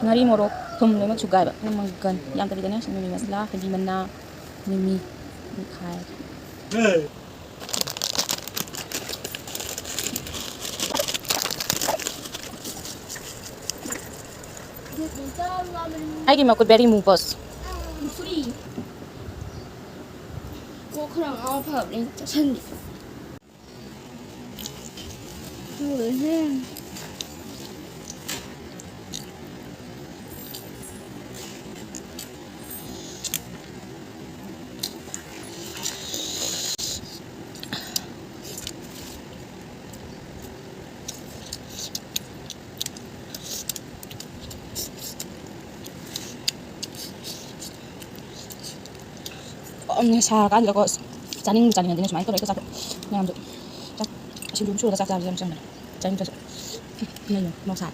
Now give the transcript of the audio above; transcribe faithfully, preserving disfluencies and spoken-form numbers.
ꯉꯥꯔꯤ, ꯃꯣꯔꯣꯛ, ꯊꯨꯝ ꯂꯣꯏꯅꯃꯛ ꯁꯨꯒꯥꯏꯕ꯫ ꯃꯪꯒꯟ ꯌꯥꯝꯗꯕꯤꯗꯅꯦ, ꯃꯤꯃꯤ ꯃꯁꯂꯥ, ꯍꯜꯗꯤ ꯃꯅꯥ, ꯃꯤꯃꯤ ꯃꯤꯈꯥꯏ꯫ ꯑꯩꯒꯤ ꯃꯈꯨꯠ very ꯃꯨ boss꯫ ꯀꯣꯛ ꯈꯔ ꯉꯥꯎ ꯐꯕꯅꯦ ꯆꯥꯁꯟꯕ꯫ ꯁꯥꯔꯀꯥꯟꯁꯤꯗꯀꯣ, ꯑꯁ, ꯆꯥꯅꯤꯡ ꯆꯥꯅꯤꯡꯉꯗꯤꯅꯦ ꯁꯨꯃꯥꯏꯅ ꯇꯧꯔꯒ ꯆꯥꯊꯣꯛ꯫ ꯃꯌꯥꯝꯁꯨ ꯆꯥꯛ ꯁꯤꯡꯖꯨ ꯑꯃ ꯁꯨꯔꯒ ꯆꯥꯛ ꯆꯥꯕꯁꯦ ꯌꯥꯝ ꯆꯝꯕꯅꯦ꯫ ꯆꯥꯅꯤꯡꯗ꯭ꯔꯁꯨ꯫ ꯎꯝ, ꯃꯩꯅ ꯃꯣꯔꯣꯛ ꯁꯥꯏ꯫